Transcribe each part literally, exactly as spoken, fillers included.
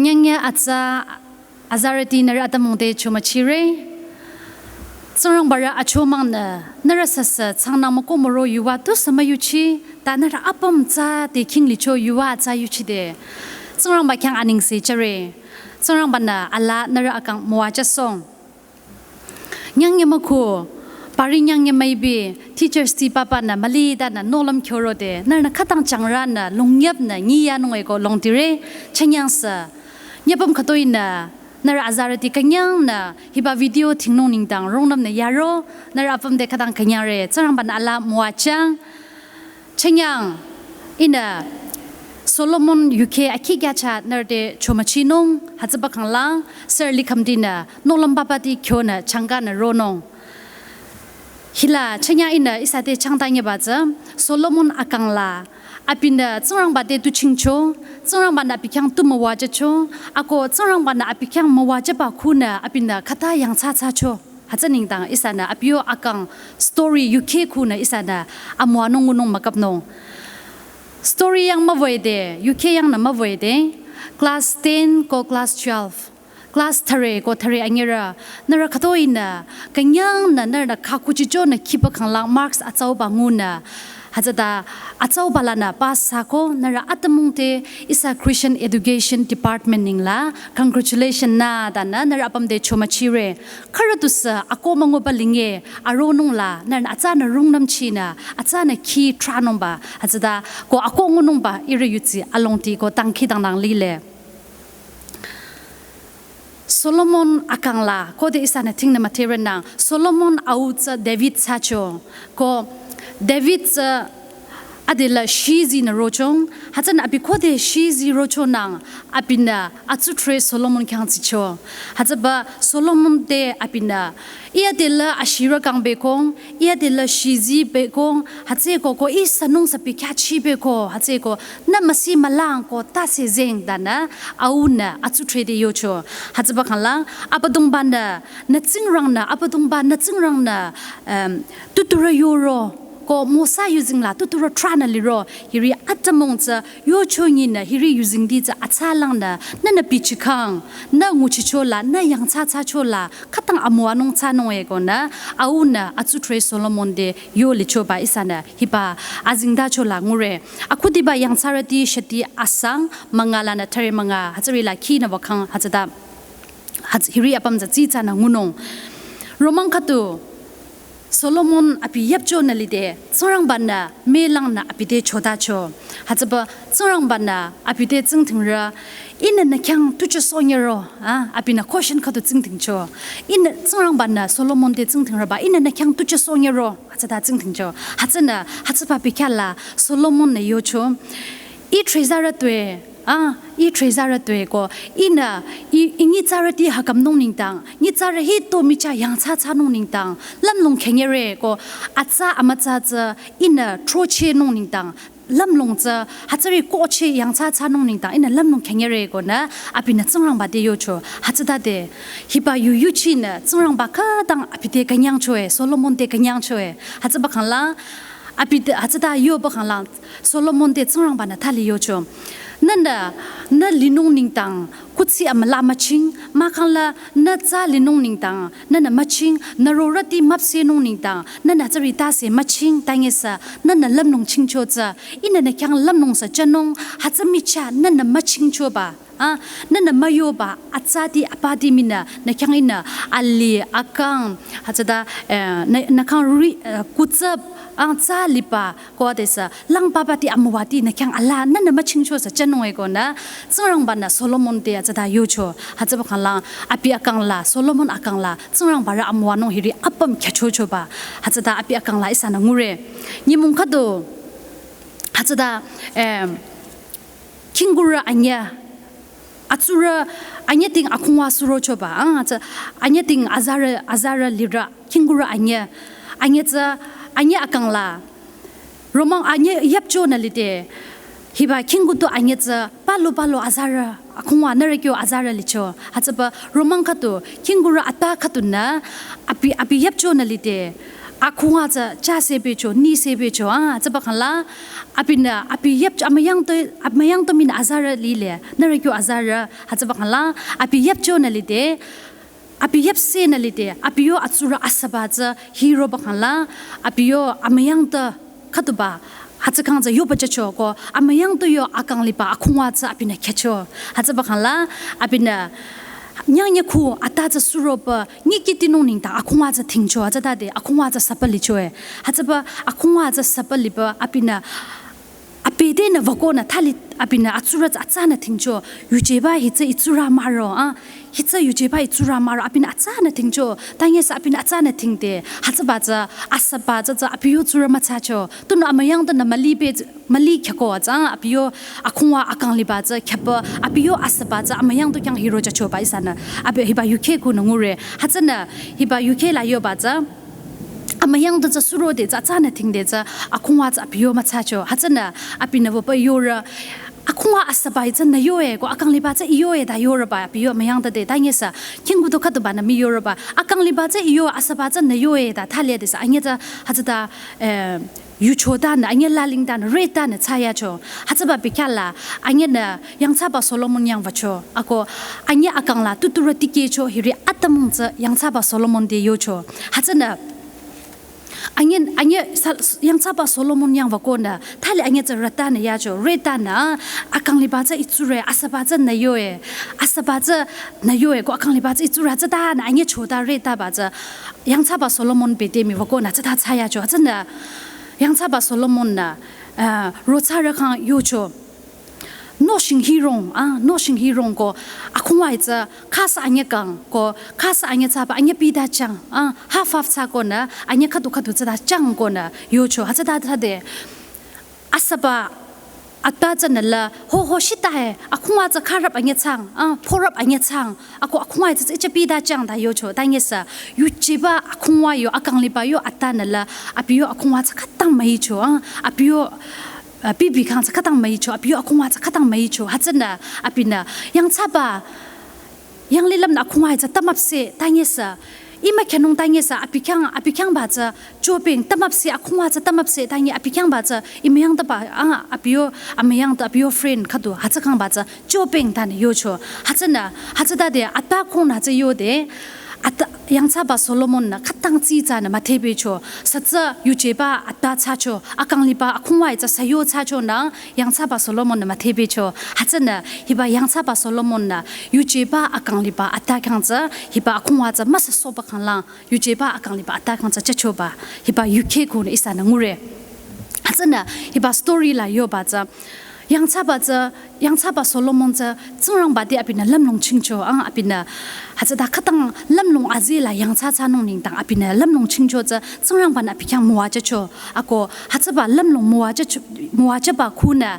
Nyangye atsa azarüti nührü atümung te chomüchire. Tsingrangba rü achomangnü nührü süsü tsangnang müko müro yuva tusü müyuchi, ta nührü apüm tsa te king licho yuva atsa yuchide Tsingrangba khyang anengse jüre. Tsingrangba-nü alaa nührü akang müwajüsohng. Nyangye mükhu, pari nyangye müipi, teachers ti papa-nü mülitanü nohlüm kyorode, nührünü khütang jangrünü, longnyüpnü, nyiyanung eko longtire, chünyangsü. Nyüpüm khütoinü, nührü azarüti künyangnü, hiba video dhingnung nengdang, rungnümnü yaro, nührü apüm te khütang künyangre, Tsingrangba-nü alaa müwajüng. Chünyang, ihnü Solomon yukheh akhi kyacha nührü te chomüchinung, hütsüba khanglang, sir likhümtinü, nohlüm papati kyonü, changkanü ronung. Hila, chünyang ihnü ihsa te changtanyeba tsü, Solomon akangla, abinü Tsingrangba te tu chingcho, Tsingrangba-nü abi khyang tu müwajücho, ako Tsingrangba-nü abi khyang müwajüba khunü, abinü khüta yangthsathsacho. Hütsü nengdang ihsanü abi yo akang story yukheh khunü ihsanü amüwanung ngunung mükapnung. Story yang müwüde, yukheh yangnü müwüde, class ten ko class twelve, class thüre ko thüre anyirü, nührü khütoinü, künyangnü nührünü khakuchichonü khiba khanglang marks atsauba ngunü, hütsüta atsauba lanü pass thsako nührü atümung te ihsa Christian Education Department nengla congratulation nü tanü nührü apüm te chomüchire. Khürü tusü ako münguba linge aronungla nührünü atsanü rungnümchinü atsanü khi thranungba hütsüta ko ako ngunungba ihrü yudsi alongti ko dangkhidangnang lile. Solomon akangla, khode ihsanü dhingnü müdherenang, Solomon au tsü David thsacho, ko David tsü adela shizi nü rochong, hütsünü abi khode shizi rochonang, abinü atsuthre Solomon khyang tsicho. Hütsüba Solomon te abinü, ih adela ashirü kang bekong, ih adela shizi bekong, hütsüeko ko ih sünung sü bi kyachi beko, hütsüeko nü müsi mülang ko tase zeng tanü, aunü atsuthre te yocho. Hütsüba khanglang, Abüdongba-nü, nü Tsingrang-nü, Abüdongba nü Tsingrang-nü, em, tuturü yoro, ko Mosa yuzengla tuturü thranü liro, hiri atümung tsü yocho nyinü, hiri yuzengti tsü atsalangnü, nünü bichikhang, nü nguchichola, nü yangthsathsachola, khütang amüwanung thsanung ekonü, aunü atsuthre Solomon te yo lichoba ihsanü, hiba azengtachola ngure. Akhudiba Yangthsarüti shati asang, münga lanü thüre münga, hütsürila khinü wükhang hütsüta. Hütsü hiri apüm tsü tsitsanü ngunung. Romang khüdu Solomon abi yüpchonü lide, Tsingrangba-nü mülangnü abi te chotacho. Hütsüba Tsingrangba-nü abi te tsingdhingrü, ihnü nü khyang tu chüsohnyero, a, abinü question khüdu tsingdhingcho. Ihnü Tsingrangba-nü Solomon te tsingdhingrüba, ihnü nü khyang tu chüsohnyero, hütsüta tsingdhingcho. Hütsünü, hütsüba bikyala Solomon-nü yocho, ih thrizarü tue, a, ih thrizarü tue ko, ihnü, ih, ih nyitsarüti hakamnung nengdang, nyitsarü hito michah yangthsathsanung nengdang, lümlong khenyere ko, atsa amütsa tsü, ihnü throchehnung nengdang, lümlong tsü, hütsüri kohcheh yangthsathsanung nengdang, ihnü lümlong khenyere konü, abinü Tsingrangba te yocho, hütsütade, hiba yu yuchinü, Tsingrangba khütang abi te künyangchoe, Solomon te künyangchoe, hütsüba khanglang, abi te, hütsüta yoba khanglang, Solomon te Tsingrangba-nü thali yocho. Nünü, nü linung nengdang, kuthsi amüla müching, mahkhangla nü tsa linung nengdang, nünü müching, nü rorüti müpsehnung nengdang, nünü tsürü tase müching, tangesü, nünü lümlong chingcho tsü, ihnü nü khyang lümlong sü jünung, hütsü michah, nünü müchingchoba. A, nünü müyoba, atsati, apati minü, nü khyang ihnü, alih, akang, hütsüta, eh, nü, nü khyang ri, eh, kutsüp, ang tsa liba, ko adesü, lang papati amüwati, nü khyang ala, nünü müchingcho sü jünung ekonü, Tsingrangba-nü Solomon te hütsüta yocho, hütsüba khanglang, abi akangla, Solomon akangla, Tsingrangba rü amüwanung hiri apüm kyachochoba, hütsüta abi akangla ihsanü ngure. Nyümong khüdu, hütsüta, em, khingkurü anyüh, atsurü anyüh ting akhungwa surochoba, a, tsü anyüh ting azarü, azarü lirü, khingkurü anyüh, anyüh tsü, anyüh akangla, romang anyüh yüpchonü lide, hiba khingku tu anyüh tsü, palu palu azarü, akhungwa nührü kyo azarü licho, hütsüba romang khüdu, khingkurü ata khüdunü, abi, abi yüpchonü lide, akhunga tsü chase becho, nise becho, ah, tsüba khangla, abinü, abi yap, amayang to, amayang to min azarü lile, nührü kyo azarü, ha tsüba khangla, abi yapcho nü lide, abi yapse nü lide, abi yo atsurü asüba tsü hiroba khangla, abi yo amayang to khütuba, hütsü khang tsü yoba jücho ko, amayang to yo akang liba akhunga tsü abinü khyücho, ha tsüba khangla, abinü, nyang nyekhu ata tsü suroba, nyi kitinung nengdang akhunga tsü dhingcho, hütsütade akhunga tsü süpü lichoe. Hütsüba akhunga tsü süpü liba abinü, abide nü wükonü thali abinü atsurü tsü atsanü dhingcho. Yujeba hi tsü itsurü mahro, ah. Hi tsü yujeba itsurü mahro abinü atsanü dhingcho. Tanyesü abinü atsanü dhingde. Hütsüba tsü asüba tsü tsü abi yo tsurü müthsacho. Tunüo amayang to nü mülibe tsü müli khyüko tsü, ah, abi yo akhunga akang liba tsü khyüpü, abi yo asüba tsü amayang to khyang hiro jüchoba ihsanü. Abi hiba yukheh kunü ngure. Hütsünü hiba yukheh la yoba tsü, amayang to tsü surode tsü atsanü dhingde tsü akhunga tsü abi yo müthsacho. Hütsünü abinü wüpü yorü, akhunga asüba hi tsü nü yoe, ko akang liba tsü i yoe ta yorüba abi yo amayang to de, tanyesü, khingku to khütuba nü mi yorüba, akang liba tsü i yo, asüba tsü nü yoe ta, thali de sü, anye tsü, hütsüta, eh, yucho tanü, anye laling tanü, re tanü thsayacho. Hütsüba bekhyah la, anye nü yangthsaba Solomon yang wücho. Ako, anye akang la tuturü tikehcho hiri atümung tsü yangthsaba Solomon te yocho. Hütsünü, anye, anye sa-, yangthsaba Solomon yang wükonü, thali anye tsü re tanü yacho, re tanü, akang liba tsü itsurü, asüba tsü nü yoe, asüba tsü nü yoe, ko akang liba tsü itsurü tsü tanü, anye chota re taba tsü, yangthsaba Solomon bete mi wükonü tsüta thsayacho. Hütsünü, yangthsaba Solomon nü, eh, rothsarü khang yocho. Nohsheng hirong, ah, nohsheng hirong ko, akhunga hi tsü, khasü anye kang, ko, khasü anye thsaba, anye pida chang, ah, half half thsakonü, anye khüdu khüdu tsüta changkonü, yocho, hütsüta thsade. Asüba, ata tsünü la, ho ho shita he, akhunga tsü kharap anye thsang, ah, phorap anye thsang, ako akhunga hi tsü tsü icha pida chang ta yocho, tanyesü, yujeba akhunga yo, akang liba yo, atanü la, abi yo akhunga tsü khütang müicho, ah, abi yo, ah, bibi khang tsü khütang müicho, abi yo akhunga tsü khütang müicho, hütsünü, abinü, yangthsaba, yanglilüm nü akhunga hi tsü tümüpse, tanyesü, i mükhyünung tanyesü, abi khyang, abi khyangba tsü, chopeng, tümüpse, akhunga tsü tümüpse, tanye abi khyangba tsü, i müyang taba, ah, abi yo, amayang to, abi yo friend khüdu, hütsü khangba tsü, chopeng tanü yocho. Hütsünü, hütsütade, ata khungnü hütsü yode, ata, yangthsaba Solomon nü, khütang tsi tsünü müdhebecho, sü tsü yujeba ata thsacho, akang liba akhunga hi tsü sü yo thsachonü, yangthsaba Solomon nü müdhebecho. Hütsünü, hiba yangthsaba Solomon nü, yujeba akang liba ata khyang tsü, hiba akhunga tsü müsüsohba khanglang, yujeba akang liba ata khyang tsü jüchoba, hiba yukheh kunü ihsanü ngure. Hütsünü, hiba story la yoba tsü, yangthsaba tsü, yangthsaba Solomon tsü, Tsingrangba te abinü lümlong chingcho, ah, abinü, hütsüta khütang lümlong azi la yangthsa thsanung nengdang abinü lümlong chingcho tsü, Tsingrangbanü abi khyang müwajücho, ako, hütsüba lümlong müwajücho, müwajüba khunü,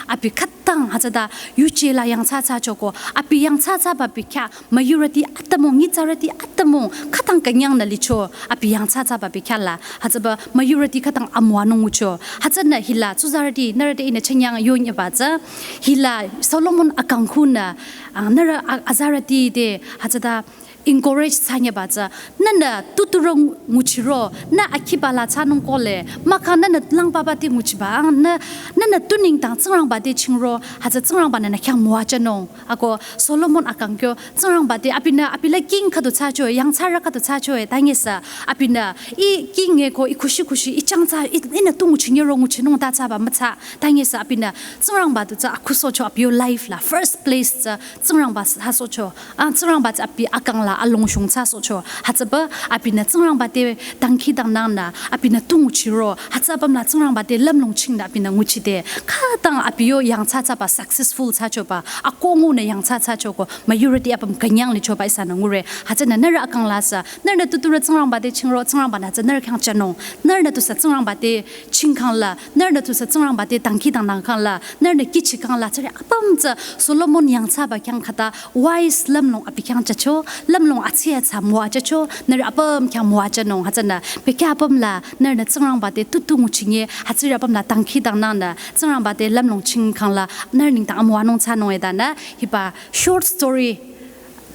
abi khütang hütsüta yuje la yangthsa thsacho ko, abi yangthsa thsaba bekhyah, majority atümung, nyitsarüti atümung, khütang künyangnü licho, abi yangthsa thsaba bekhyah la, hütsüba majority khütang amüwanung ngucho. Hütsünü hila, tsuzarüti, nührü te ihnü chünyang yonyeba tsü, hila, Solomon akang khunü, ah, nührü a-, azarüti te, hütsüta encourage thsanyeba tsü, nühnü tuturü nguchiro, nü akhiba la thsanung kohle, mahkhang nühnü langbaba te nguchiba, ah, nü, nühnü tu nengdang Tsingrangba te chingro, hütsü Tsingrangbanü nü khyang müwajünung. Ako Solomon akang kyo, Tsingrangba te, abinü, abi la king khüdu thsacho, yangthsarü khüdu thsacho, eh, tanyesü, abinü, i king e ko, i khushi khushi, i chang thsa, i, ihnü tu nguchinyero nguchinung ta thsaba müthsa, tanyesü, abinü, Tsingrangba tu tsü akhusohcho abi yo life la, first place tsü, Tsingrangba thsasohcho, ah, Tsingrangba tsü abi akang la alongshung thsasohcho, hütsüba, abinü, Tsingrangba te, dangkhidangnangnü, abinü tu nguchiro, hütsü apüm la Tsingrangba te lümlong chingnü abinü nguchide, khütang abi yo yangthsa thsaba successful thsachoba, akoh ngunü yangthsa thsacho ko, majority apüm künyang lichoba ihsanü ngure. Hütsünü nührü akang la sü, nührünü tuturü Tsingrangba te chingro, Tsingrangbanü tsü nührü khyang jünung, nührünü tusü Tsingrangba te chingkhang la, nührünü tusü Tsingrangba te dangkhidangnang khang la, nührünü kihchi khang la, tsüri apüm tsü Solomon yangthsaba khyang khüta wise lümlong abi khyang jücho, lümlong atsü atsü müwajücho, nührü apüm khyang müwajünung, hütsünü, bekhyah apüm la, nührünü Tsingrangba te tutu nguchinye, hütsüri apüm la dangkhidangnangnü, Tsingrangba te lümlong chingkhang la, nührü nengdang amüwanung thsanung etanü, hiba short story,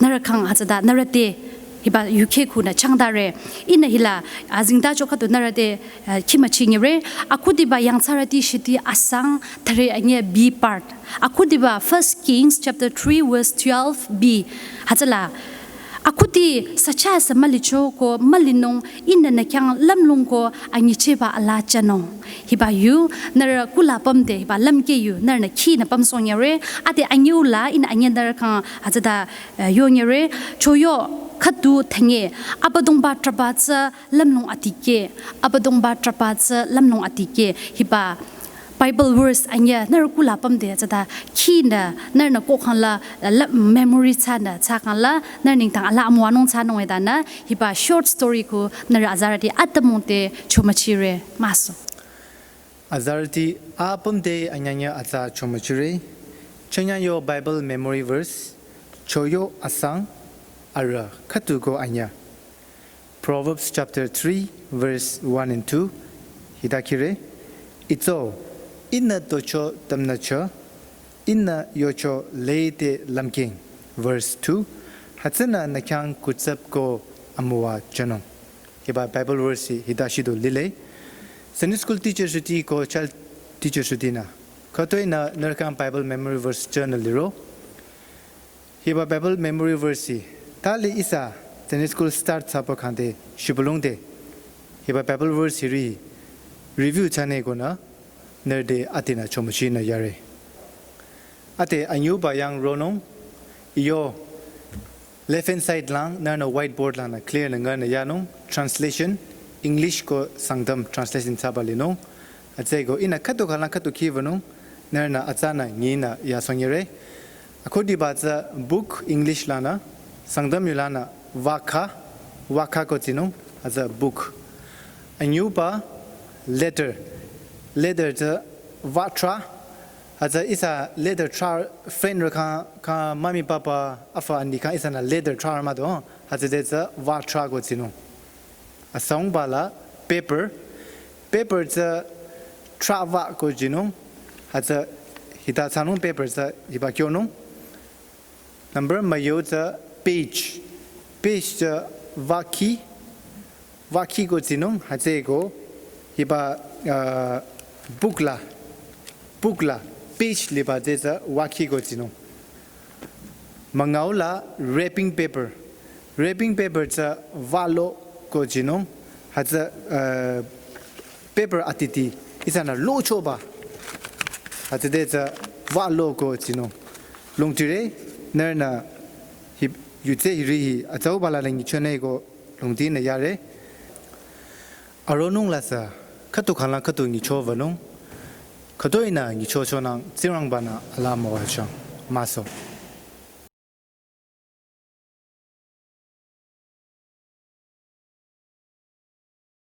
nührü khyang hütsüta, nührü te, Hiba yukheh khunü changdare. Ihnü hila azingda cho khüdu nührü te, uh, khimüchinyire. Akhudiba yangthsarüti shiti asang thüre anyüh B part. Akhudiba First Kings chapter three verse twelve B. Hütsüla. Akhudi sücha sü mülicho ko mülinung ihnü nü khyang lümlong ko anyicheba ala chanung. Hiba yu nührü kula pümde hiba lümkeh yu nührünü khinü pümsohnyire. Ade anyüla ihnü anyüh nührü khyang hütsüta, uh, yonyire. Choyo khüdu thanye. Abüdongba trahba tsü lümlong atikeh. Abüdongba trahba tsü lümlong atikeh. Hiba Bible verse anyüh nührü kula pümde tsüta khinü nührünü kokhangla, uh, la memory thsanü thsakhangla nührü nengdang ala amüwanung thsanung edanü hiba short story khu nührü azarüti atümung te chomüchire müso. Azarüti apüm te anyünyüh atsa chomüchire. Chünye yo Bible memory verse choyo asang arüh khüdu ko anyüh. Proverbs chapter three verse one and two hita khire. Itso, ihnü tocho tamnücho, ihnü yocho lede lümkeng. Verse two, hütsünü nü khyang kutsap ko amüwa chanung. Hiba Bible verse hi hita shidu lile. Sunday school teacher shiti ko child teacher shitinü khütoinü nührü khyang Bible memory verse chanü liro. Hiba Bible memory verse hi, thali ihsa Sunday school start thsaba khangde shibülung de. Hiba Bible verse hiri review thsane konü, nührü te adenü chomüchinü yare. Ade anyüba yang ronung, iyo left hand side lang, nührünü whiteboard langnü clear nü nganü yanung, translation, English ko Sangtam translation thsaba linung, hütsüeko ihnü khüdu khalang khüdu khiwünung, nührünü atsanü nyinü yasohnyire. Akhudiba tsü book English lanü, Sangtam yu lanü vakha, vakha ko tsinung, hütsü book. Anyüba letter, letter tsü vatrah, hütsü ihsa letter trah friend rü khyang, khyang mami papa afa ani khyang ihsanü letter trah mado, hütsüde tsü vatrah ko tsinung. Asangba la paper, paper tsü trah va ko jinung, hütsü hita thsanung paper tsü hiba kyonung. Number müyo tsü page, page tsü vakhi, vakhi ko tsinung, hütsüeko hiba, uh, book la, book la, page liba tsü tsü vakhi ko tsinung. Müngaula wrapping paper. Wrapping paper tsü valo ko jinung. Hütsü, uh, paper atiti ihsanü lochoba, hütsüde tsü valo ko jinung. Longtire, nührünü hi yutse hiri hi atsauba la lengi choneko longtinü yare. Aronung la sü, khüdu khalang khüdu nyichowünung, khütoinü nyichochonang Tsingrangbanü ala müwajüng. Müso.